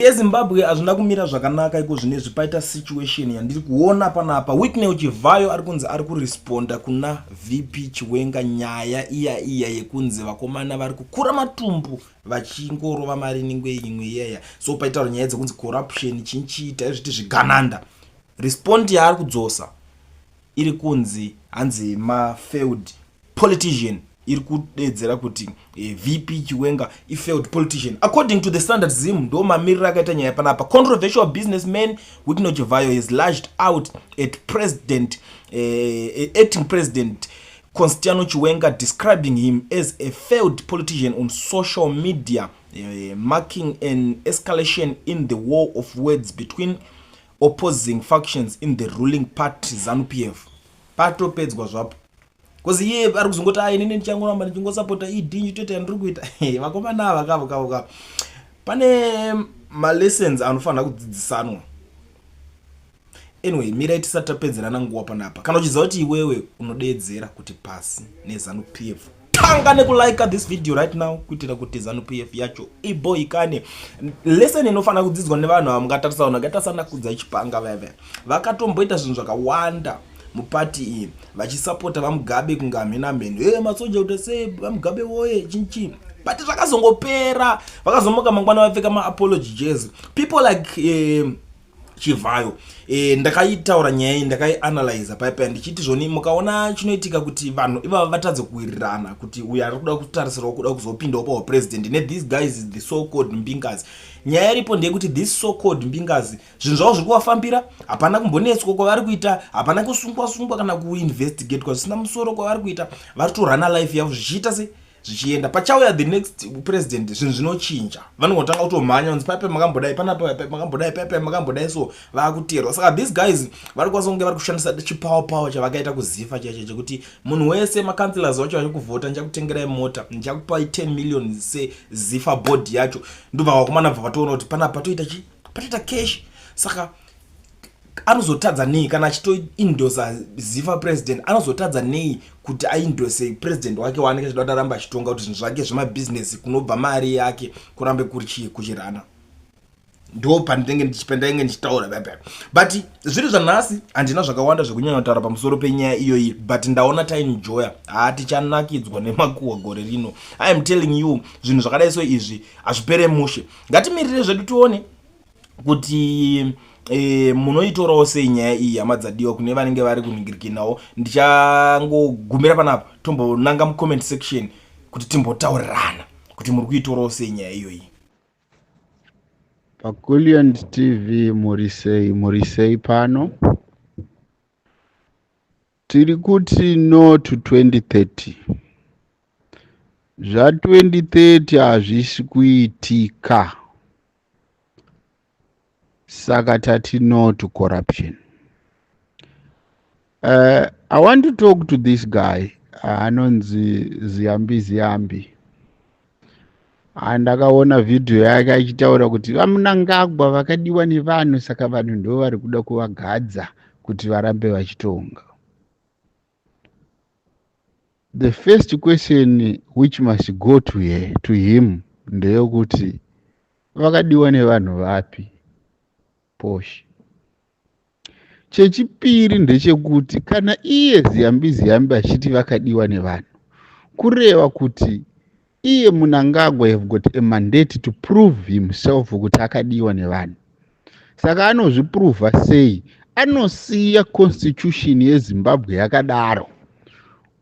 Ezimbabwe hazvina kumira zvakanaka iko zvinezvi. Paita situation yandiri kuona panapa. Wicknell Chivhayo ari kunzi ari kuresponda kuna VP Chiwenga, nyaya iya iya yekunzi vakomana vari kukura matumbu vachingorova mari ningwe imwe iyaya. So paitaura nyaya dzekunzi corruption, chinchiita izviti zvigananda. Respond yaari kudzosa iri kunzi hanzi mafailed politician, iri kudedzera kuti VP Chiwenga ifailed politician according to the Standard Zim. Ndo mamiriro akaita nyaya panapa. Controversial businessman Wicknell Chivayo has lashed out at president acting President Constantino Chiwenga, describing him as a failed politician on social media, marking an escalation in the war of words between opposing factions in the ruling party, ZANU PF. Patopedzwa zvapo, because iye ari kuzongoti, "Ai, inini ndichangoramba ndichingosapota ED, ndichitoita yandiri kuita." Vakomana ava kavo kavo kavo, pane malessons anofanira kudzidzisanwa. Anyway, mirai tisati tapedzerana nguva panapa. Kana uchiziva kuti iwewe unodeedzera kuti pasi neZANU PF, tanga nekulika this video right now kuitira kuti ZANU PF yacho iboikane. Lesson inofanira kudzidzwa nevanhu ava, mungatarisa vanhu vakaita sana Kudzai Chipanga vaiva vakatomboita zvinhu zvakawanda mupati iyi, vachisapota vaMugabe kunge hamena mheno e masoja kuti sei vaMugabe woye chinchi, but zvakazongopera, vakazomuka mangwana vapfeka maapology jezi. People like Chivhayo, ndakaitaura nyaya iyi, ndakaianalyza paipai ndichiti zvoni mukaona chinoitika kuti vanhu ivava vatadze kuwirirana kuti uyo ari kuda kutarisirawo kuda kuzopindawo paupresident nethese guys, the so called mbingas. Nyaya iripo ndeyekuti this so called mbingas, zvinhu zvavo zviri kuvafambira, hapana kumbonetswa kwavari kuita, hapana kusungwa sungwa kana kuinvestigatwa zvisina musoro kwavari kuita. Vari kutorana life yavo zvichiita se zvichienda. Pachauya the next president, zvinhu zvinochinja, vanongotanga kutomhanya kunzi paipai makambodai panapa, makambodai paipai, makambodai, so vaakuteerwa. Saka these guys vari kukwanisa kunge vari kushandisa chipower power chavakaita kuZIFA chaicho, chekuti munhu wese, macouncillors vacho vari kuvhota, "Ndichakutengerai mota, ndichakupai 10 million seZIFA board yacho." Ndobva vakomana bva vatoona kuti panapa patoita chi patoita cash. Saka anozotadza nei kana achitoendorsa ZIFA president? Anozotadza nei kuti aendorse president wake waanenge achida kuti aramba achitonga, kuti zvinhu zvake zvemabhizinesi kunobva mari yake kurambe kuri chii kuchirana? Ndo pandinenge ndichitaura pepe, but zviri zvanhasi handina zvakawanda zvekunyanya kutaura pamusoro penyaya iyoyi, but ndaona taenjoya. Ha, tichanakidzwa nemakuhwa gore rino. I am telling you, zvinhu zvakadai so izvi hazvipere mushe. Ngatimirire zvedu tione kuti munoitorawo sei nyaya iyi, hama dzadiwa. Kune vanenge vari kunhingirikinawo, ndichangogumira panapa, tombonanga mucomment section kuti timbotaurirana kuti muri kuitorawo sei nyaya iyoyi. PaCuliant TV, muri sei? Muri sei? Pano tiri kuti no to 2030. Zva2030 hazvisi kuitika, saka tati no to corruption. I want to talk to this guy anonzi Ziyambi Ziyambi. Andakaona vhidhiyo yake achitaura kuti vaMunangagwa vakadiwa nevanhu, saka vanhu ndo vari kuda kuvagadza kuti varambe vachitonga. The first question which must go to him ndeyekuti vakadiwa nevanhu vapi poshi? Chechipiri ndechekuti kana iye Ziyambi Ziyambi achiti vakadiwa nevanhu, kureva kuti iye Munangagwa have got a mandate to prove himself kuti akadiwa nevanhu. Saka anozviprova sei? Anosiya constitution yeZimbabwe yakadaro,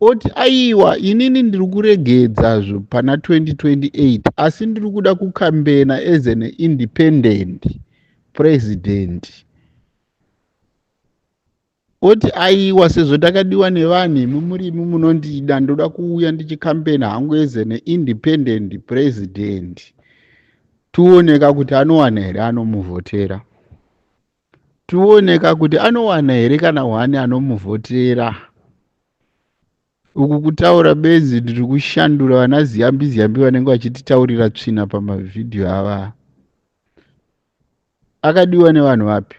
oti, "Aiwa, inini ndiri kuregedza pana 2028, asi ndiri kuda kukambena as an independent president." Oti, "Aiwa, sezvo takadiwa nevanhu, imi murimi munondida, ndoda kuuya ndichikambena hangu as an independent president." Tioneka kuti anowana here anomuvhotera. Tioneka kuti anowana here kana hwani anomuvhotera. Uku kutaura benzi. Ndiri kushandura vana Ziyambi Ziyambi vanenge vachititaurira tsvina pamavhidhiyo ava. Akadiwa nevanhu vapi?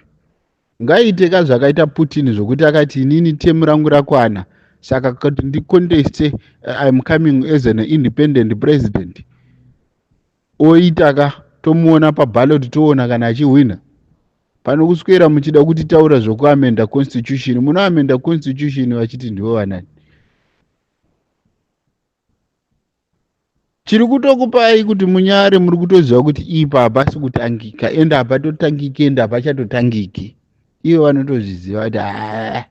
Ngaite ka zvakaita Putin, zvokuti akati, "Inini term rangu rakwana, saka kuti ndiconteste, I am coming as an independent president." Oita ka. Tomuona paballot, toona kana achihwina. Pano kuswera muchida kutitaura zvokuamenda constitution, munoamenda constitution vachiti ndivo vanani? Chiri kutokupai kuti munyare, muri kutoziva kuti ipa hapasi kutangika, ende hapatotangiki, ende hapachatotangiki. Ivo vanotozviziva kuti haa,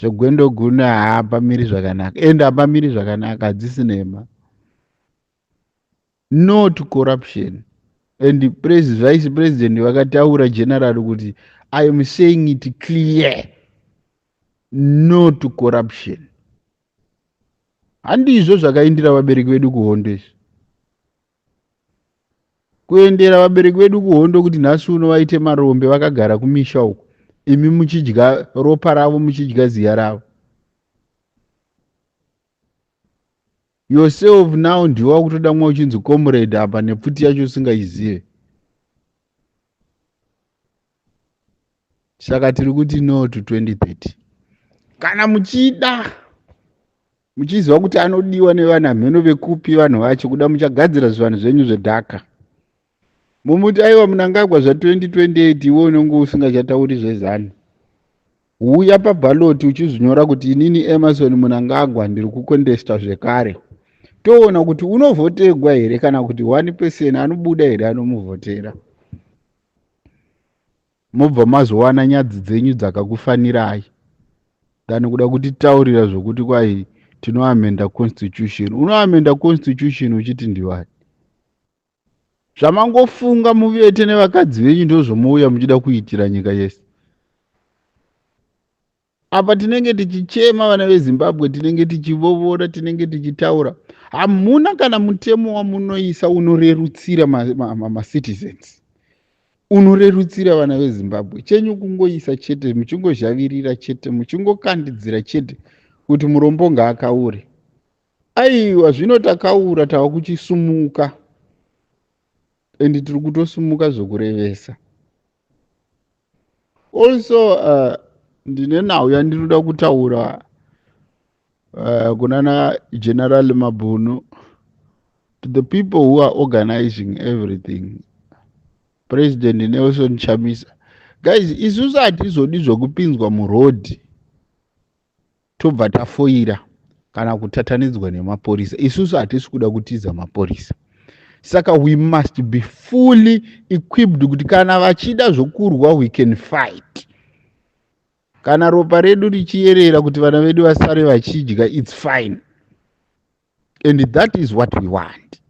zvegwendo guna haapamiri zvakanaka, ende hapamiri zvakanaka, hadzisi nhema. No to corruption. And vice president vakataura general kuti I am saying it clear, no to corruption. Handizvo zvakaindira vabereki vedu kuhondo izvi, kuendera vabereki vedu kuhondo kuti nhasi uno vaite marombe vakagara kumisha uko, imi muchidya ropa ravo, muchidya ziya ravo. Yourself now ndiwe wakutoda mwa uchinzi comrade apa nepfuti yacho usingaizive. Saka tiri kuti no to 2030. Kana muchida, muchiziva kuti anodiwa nevanhu hamheno vekupi vanhu vacho, kuda muchagadzira zvivanhu zvenyu zvedhaka, mumuti aiwa Munangagwa zva2028, iwe unenge usingachatauri zvezanu. Uya pabhaloti uchizvinyora kuti inini Emerson Munangagwa ndiri kukontesta zvekare, toona kuti unovhotegwa here kana kuti 1 person anobuda here anomuvhotera. Mobva mazowana nyadzi dzenyu dzakakufanirai than kuda kutitaurira zvokuti kwai tinoamenda constitution. Unoamenda constitution uchiti ndiwani? Zvamangofunga muvete nevakadzi venyu ndozvomouya muchida kuitira nyika yese. Apa tinenge tichichema vana veZimbabwe, tinenge tichivovora, tinenge tichitaura. Hamuna kana mutemo wamunoisa unorerutsira macitizens, unorerutsira vana veZimbabwe. Chenyu kungoisa chete, muchingozhavirira chete, muchingokandidzira chete kuti murombo ngaakaure. Aiwa, zvino takaura, tava kuchisumuka, and tiri kutosumuka zvokurevesa. Also ndine nhau yandinoda kutaura kunana General Mabhunu, to the people who are organizing everything, President Nelson Chamisa. Guys, isusu hatizodi zvokupinzwa murodhi tobva tafoira kana kutatanidzwa nemapurisa. Isusu hatisi kuda kutiza mapurisa, saka we must be fully equipped kuti kana vachida zvokurwa, we can fight. Kana ropa redu richiyerera kuti vana vedu vasare vachidya, it's fine, and that is what we want.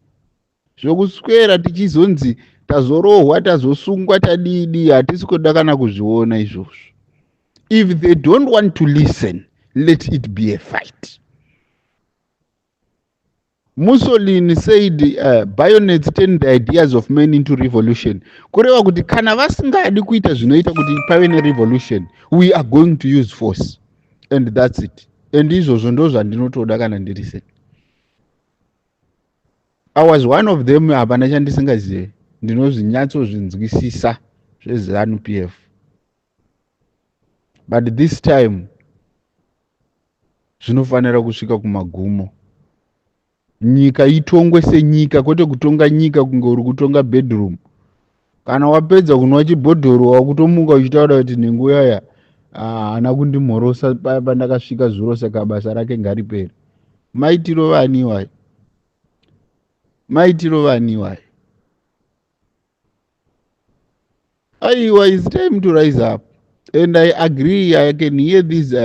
Zvokuswera tichizonzi tazorohwa, tazosungwa, tadidi, hatisi kuda kana kuzviona izvozvo. If they don't want to listen, let it be a fight. Mussolini said bayonets turn the ideas of men into revolution. Kureva kuti kana vasingadi kuita zvinoita kuti pave nerevolution, we are going to use force, and that's it. And izvozvo ndo zvandinotoda. Kana ndiri sei, I was one of them. Hapana chandisingazive, ndinozvinyatsozvinzwisisa zveZANU PF, but this time zvinofanira kusvika kumagumo. Nyika itongwe senyika, kwete kutonga nyika kunge uri kutonga bedroom. Kana wapedza kunwa chibhodhoro, wakutomuka uchitaura kuti nhengo yaya haana kundimhorosa paya pandakasvika zuro, saka basa rake ngaripere. Maitiro vani iwayo? Maitiro vani iwayo? Aiwa, it's time to rise up, and I agree. I can hear these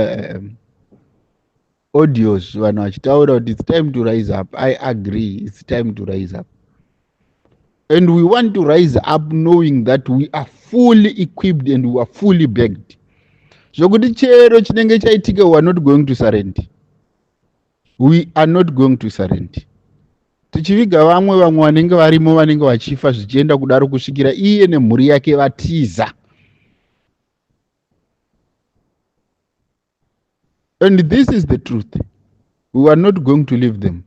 audios, vanhu vachitaura kuti it's time to rise up. I agree, it's time to rise up, and we want to rise up knowing that we are fully equipped and we are fully backed, zvokuti chero chinenge chaitika, we are not going to surrender. We are not going to surrender. Tichiviga vamwe, vamwe vanenge varimo vanenge vachifa, zvichienda kudaro kusvikira iye nemhuri yake vatiza. And this is the truth, we are not going to leave them.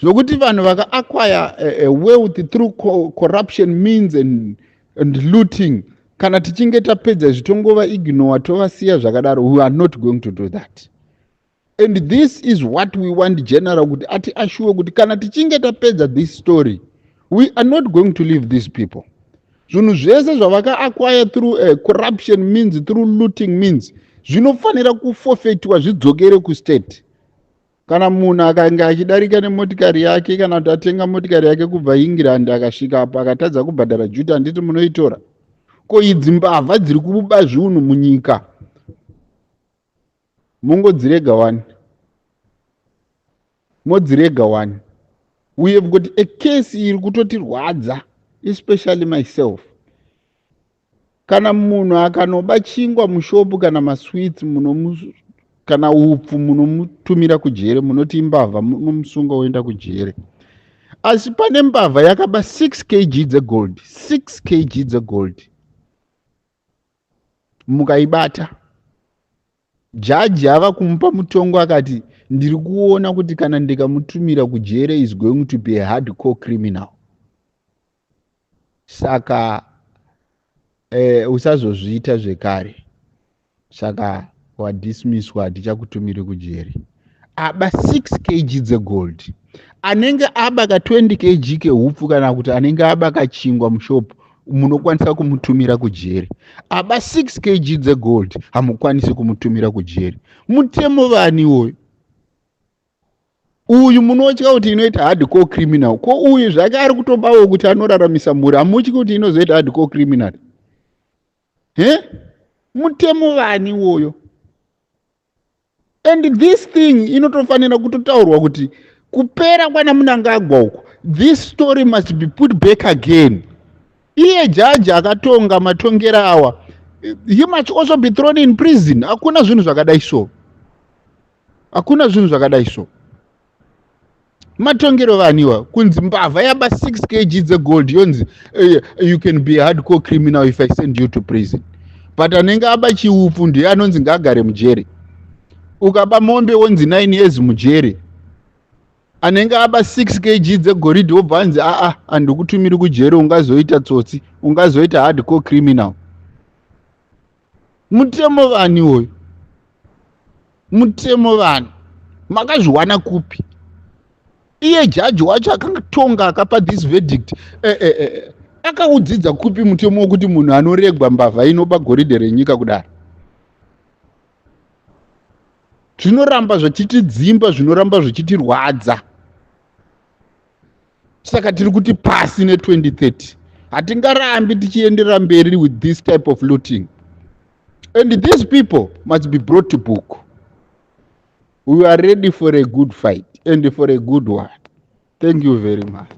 Zvokuti vanhu vakaacquire a wealth through corruption means and looting, kana tichinge tapedza zvitongova ignore, tovasiya zvakadaro, we are not going to do that. And this is what we want General kuti ati assure kuti kana tichinge tapedza this story, we are not going to leave these people. Zvinhu zvese zvavakaacquire through corruption means, through looting means, zvinofanira kuforfeitwa, zvidzokere kustate. Kana munhu akange achidarika nemotikari yake, kana kuti atenga motikari yake kubva England, akasvika apo akatadza kubhadhara duty, handiti munoitora? Ko idzi mbavha dziri kuba zvinhu munyika, mungodzirega wani? Modzirega wani? We have got a case iri kutotirwadza, especially myself. Kana munhu akanoba chingwa mushopu kana masweets, kana upfu, munomutumira kujere, munoti imbavha, munomusunga, woenda kujere. Asi pane mbavha yakaba 6 kg dzegold, 6 kg dzegold, mukaibata, jaji ava kumupa mutongo, akati, "Ndiri kuona kuti kana ndikamutumira kujere is going to be a hardcore criminal, saka usazozviita zvekare, saka wadismisswa, hatichakutumiri kujeri." Aba 6 kg dzegold. Anenge aba ka 20 kg keupfu kana kuti anenge aba kachingwa mushopu, munokwanisa kumutumira kujeri. Aba 6 kg dzegold, hamukwanisi kumutumira kujeri. Mutemo vani iwoyo? Uyu munotya kuti inoita hardcore criminal. Ko uyu zvake ari kutobawo kuti anoraramisa mhuri, hamutyi kuti inozoita hardcore criminal he? Mutemo vani iwoyo? And this thing inotofanira kutotaurwa kuti kupera kwana Munangagwa uko, this story must be put back again. Iye jaji akatonga matongero awa, he must also be thrown in prison. Hakuna zvinhu zvakadai so, hakuna zvinhu zvakadai so. Matongero vaniwa kunzi mbavha yaba 6 kg dzegold yonzi, "You can be a hardcore criminal if I send you to prison," but anenge aba chiupfu ndiye anonzi ngaagare mujere. Ukaba mombe wonzi 9 years mujere. Anenge aba 6 kg dzegoridhe wobva anzi, "Aa, handikutumiri kujere, ungazoita tsotsi, ungazoita hardcore criminal." Mutemo vani uyu? Mutemo vani? Makazviwana kupi? Iye jaji wacho akatonga, akapa this verdict, akaudzidza kupi mutemo wekuti munhu anoregwa, mbavha inoba goridhe renyika kudaro? Zvinoramba zvichitidzimba, zvinoramba zvichitirwadza. Saka tiri kuti pasi ne2030. Hatingarambi tichienderera mberi with this type of looting, and these people must be brought to book. We are ready for a good fight and for a good one. Thank you very much.